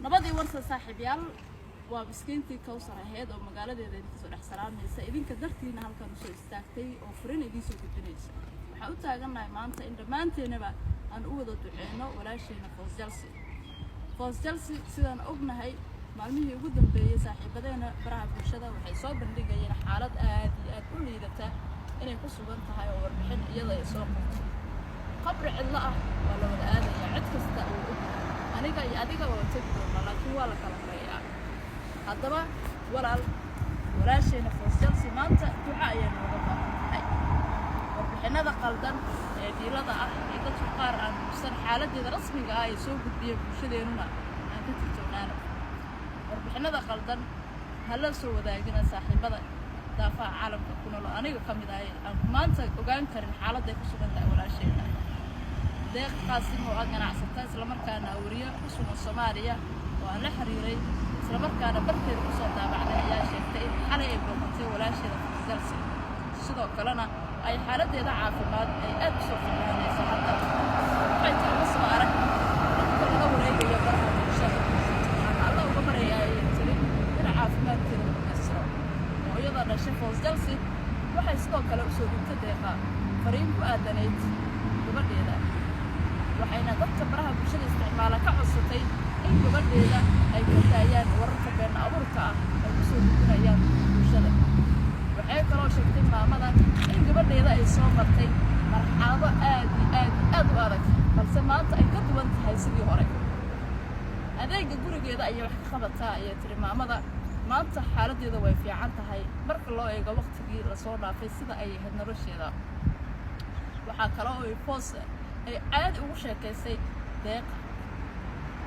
Nabadii warsa, saaxiibyaal. Waa miskiintii Kawsar aheyd oo magaaladeeda idinka soo dhex salaamaysa, idinka dartiina halkan usoo istaagtay oo furin idiin soo gudbinaysa. Waxaan u taagannahay maanta in dhammaanteenaba aan u wada duceyno walaasheena Foos Jalsi. Foos Jalsi, sidaan ognahay, maalmihii ugu dambeeyey saaxiibadeena baraha bulshada waxay soo bandhigayeen xaalad aad iyo aad u liidata inay ku sugan tahay, oo warbixin iyada ay soo qortay. Qabri cidlo ah waa la wada aadayaa, cid kasta uu og, aniga iyo adiga waa tegi doonaa, laakiin waa la kala horeeyaa. Haddaba walaal, walaasheena Foos Jalsi maanta duca ayay nooga baahan tahay. Warbixinada qaldan ee dhiilada ah ee dadku qaar aan hubsan xaaladeeda rasmiga ah ay soo gudbiyeen, bulshadeenuna aan ka tirtoonaano. Warbixinada qaldan hala soo wadaagina saaxiibada daafaha caalamka ku nool oo aniga ka mid ahay aan maanta ogaan karin xaaladday ku sugan tahay walaasheena. Deeq Qaasim oo ah ganacsata, islamarkaana awriyo ku sugan Soomaaliya oo aan la xiriiray, islamarkaana barteeda kusoo daabacday, ayaa sheegtay in xalay ay booqatay walaasheeda Foos, sidoo kalena ay xaaladdeeda caafimaad ay aad u soo fiicnaanayso hadda. Waxay tiri, ma soo arag dhulka laga wareegayo baraha bulshada. Waxaan Alla uga baryayaa, ayay tiri, in caafimaadkeeda dhamaystiro. Hooyada dhashay Foos Jalsi waxay sidoo kale usoo dhigtay Deeqa fariin ku aadanayd gabadheeda, waxayna dadka baraha bulshada isticmaala ka codsatay in gabadheeda ay ka daayaan wararka been abuurka ah ay kusoo gudbinayaan bulshada. Waxay kaloo sheegtay maamada in gabadheeda ay soo martay marxalado aad iyo aad iyo aad u adag, balse maanta ay ka duwan tahay sidii hore. Adeega gurigeeda ayay wax ka qabataa, ayay tiri maamada. Maanta xaaladdeeda way fiican tahay marka loo eego waqtigii lasoo dhaafay sida ay ahayd nolosheeda. Waxaa kale oo ay Foos ay caadi ugu sheekaysay Deeqa.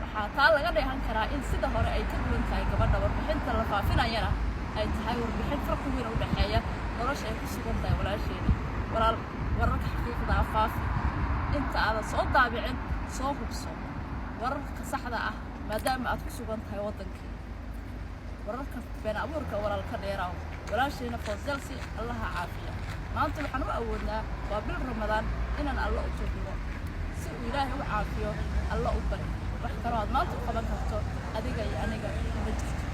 Waxaa taa laga dheehan karaa in sida hore ay ka duwan tahay gabadha, warbixinta la faafinayana ay tahay warbixin farqi weyn u dhexeeya nolosha ay ku sugan tahay walaasheena. Walaal, wararka xaqiiqda ah faafi. Inta aadan soo daabicin, soo hubso wararka saxda ah, maadaama aad ku sugan tahay waddankii. Wararka been abuurka, walaal, ka dheeraaw. Walaasheena Foosjalsi Allaha caafiya. Maanta waxaan u awoodnaa, waa bil Ramadaan, inaan Alla u tugno si uu Ilaahay u caafiyo. Alla u bari. Wax kaloo aad maanta u qaban karto adiga iyo aniga ma jirto,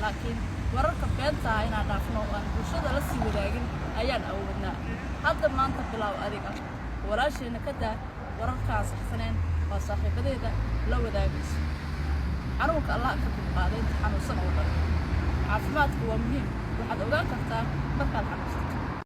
laakiin wararka beentaa inaan dhaafno oo aan bulshada la sii wadaagin ayaan awoodnaa. Hadda maanta bilaaw adiga. Walaasheena ka daa wararka aan saxsaneen waa saaxiibadeeda la wadaagayso. Xanuunka Allah ka dulqaaday inta xanuunsan oo dhan. Caafimaadku waa muhiim. Waxaad ogaan kartaa markaad xanuunsato.